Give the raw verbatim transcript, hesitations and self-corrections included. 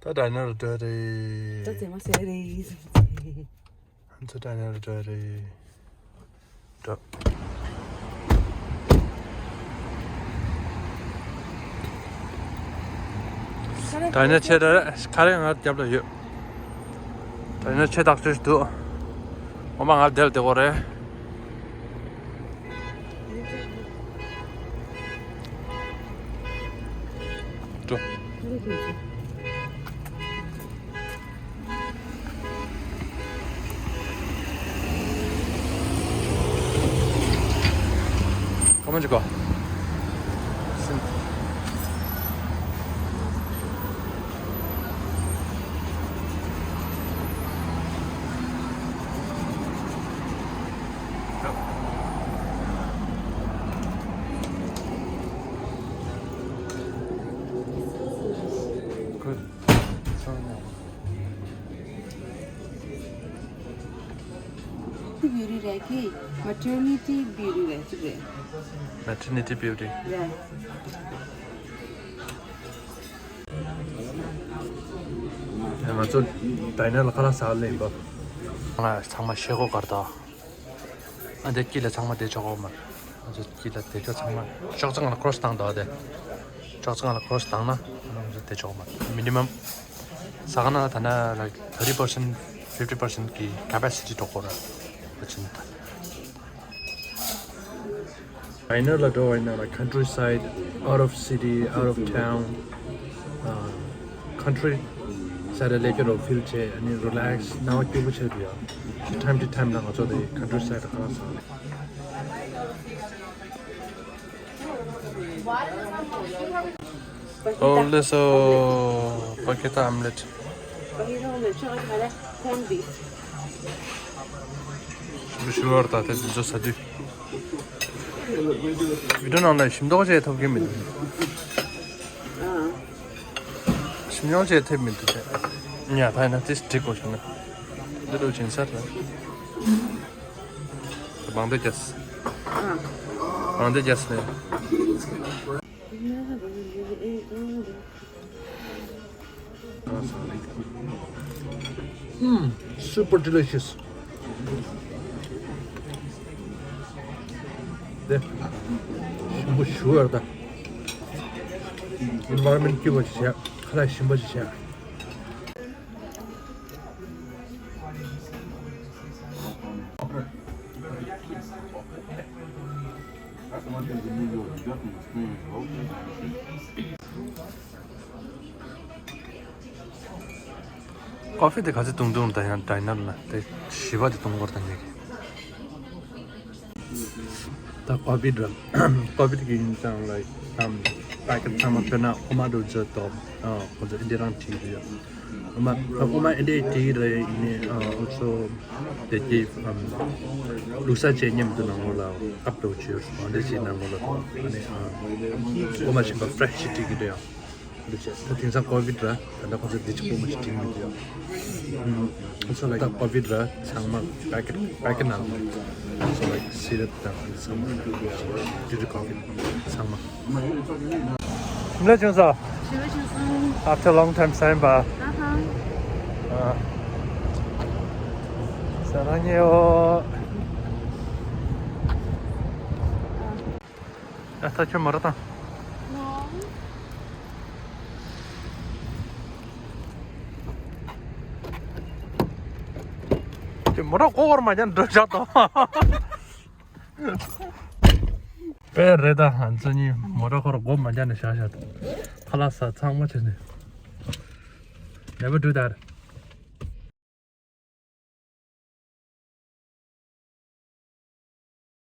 ད་ཌའི་ནར་འགྲོ་རེད། ད་རྫས་མ་ཟེར་རེད། ང་ཚོ་ཌའི་ནར་འགྲོ་རེད། འགྲོ། ཌའི་ནར་ཆེ་ད་ཁ་རེ་ང་རྒྱབ་ལ་ཡོད། ཌའི་ནར་ཆེ་ཐག་ཆོད་ཞིག་འདུག་ཨོ་མ་ང་དེར་བསྡད་དགོས་རེད། འགྲོ། Come on, Chico. Good. Beauty རེད་ཀི། Maternity beauty རེད་ཅིག་རེད། Maternity beauty. རེད། ང་ཚོ་ཌའི་ནར་ལ་ཁ་ལག་ཟ་ལེ་ཡིན་པ། ང་ཚང་མ་ཤེལ་སྒོ་སྒར་དང་། ཨ་འདི་དཀྱིལ་ལ་ཚང་མ་བསྡད་ཆོག་གོ་མ། ང་ཚོ་དཀྱིལ་ལ་བསྡད་ཆོག་ཚང་མ་ཅོག་ཙེ་སྒང་ལ་ཁོ་རོ་སི་བཏང་འདུག་ཨ་དེ། ཅོག་ཙེ་སྒང་ལ་ཁོ་རོ་སི་བཏང་ན་ང་ཚོ་བསྡད་ཆོག་གོ་མ། མི་ནི་མམ། ཟ་ཁང་ནང་ལ་ད་ན་like thirty percent, fifty percent གི་capacity འགྲོ་གོ་ར། ད་ཕྱིན་ད། ཌའི་ནར་ལ་འགྲོ་བ་ཡིན་ན་like countryside, out of city, out of town, uh, countryside ལ་སླེབས་ཀྱི་རོ་ཕིལ་བྱས། ཨ་ནི་རི་ལེག་སི་སྣང་བ་སྐྱིད་པོ་བྱེད་འདུག་ཡ། time to time ལ་ང་ཚོ་དེ་countryside ལ་ཁ་ལག་ཟ། ཨོ་ལེ་སོ། Paqueta omelette. Paqueta omelette. Corned beef. ཞུ་བར་ད་དེ་འཛོ་ས་དུས། བི་ཌིའོ་ནང་ལ་ཞིམ་མདོག་བྱས་ཐོབ་ཀྱི་མི་འདུག་ཞིམ་ཉོག་བྱས་ཐེབས་མི་འདུག་ཅེས། ཉ་ཐ་ན་ཏིས་འགྲིག་གོ་བྱུང་ན། འདི་རུ་ཕྱིན་ཚར་རེད། བང་དེ་རྒྱས། བང་དེ་རྒྱས་ནས། Mm, super delicious. དེ་ཞིམ་པོ་ཞུ་བར་ད། Environment སྐྱིད་པོ་ཞིག་བྱས། ཁ་ལག་ཞིམ་པོ་ཞིག་བྱས། ཀོ་ཕི་དེ་ག་ཚོད་བཏུང་བཏུང་ད་ཡང་ཌའི་ནར་ལ་དེ་བཞི་པ་དེ་བཏུང་བར་ད་ཉེ་གི། ད་ཀོ་ཕི་ར། ཀོ་ཕི་དེ་གི་ཡིན་ཙང་ལ་ཨམ་པེ་ཀེ་ཊི་ཚང་མ་དཔེར་ན་ཨོ་མ་རུ་ཛ་དོ་ཨ་ཁོ་ཚོ་ཨིན་ཌི་རང་བྲིས་ཡོད། ཨོ་མ་ཨོ་མ་ཨིན་ཌི་བྲིས་རེད་ཡིན་ནའི་ཨ་ཨོལ་སོ་དེ་གི་ཨམ་ལུག་གསར་བཅས་མཉམ་དུ་ནང་ལོགས་ལ་ཨབ་ཏོ་བྱོས་ཨ་འདི་ཅིག་ནང་ལོགས་ལ་ཨ་ནི་ཨ་ཨོ་མ་ཞིམ་པ་ཕྲེ་ཤི་ཅིག་གི་རེད་ཨ། འདི་བྱས། ད་དེང་སང་ཀོ་ཝིད་ར། ད་ལྟ་ཁོ་ཚོ་འདི་ཅིག་སྤོ་མ་ཞིག་བྲིས་མི་འདུག་ཨ་ཁོ་ཚོ་ལ་ད་ཀོ་ཝིད་ར་ཚང་མ་པེ་ཀེ་ཊི་པེ་ཀེ་ཊི་ནང་ལ་ཁོ་ཚོ་ལ་སི་རབ་དང་ཚང་མ་ཌིའུ་ཊི་ཀོ་ཝིད་ཚང་མ། ཞིམ་ལ་བྱུང་སོང་། ཞིམ་ལ་བྱུང་སོང་། After long time ཟ་ཡིན་པ། ཨ་ཧ། ཨ། ཟ་རང་ཉེ་འོ། ཨ། ཨ་ད་ཁྱོད་མོ་ར་བཏང་། ཁྱོད་མོ་ར་ཀོ་བར་མ་ཀྱང་འགྲོ་བཞག་དང་། དཔེ་རེད་ད། ང་ཚོ་གཉིས་མོ་ར་ཁོ་ར་སྒོ་མ་བརྒྱབ་ནས་བཞག་བཞག་དང་། ཁ་ལག་ཟ་ཚང་མ་བྱས་ནས། Never do that.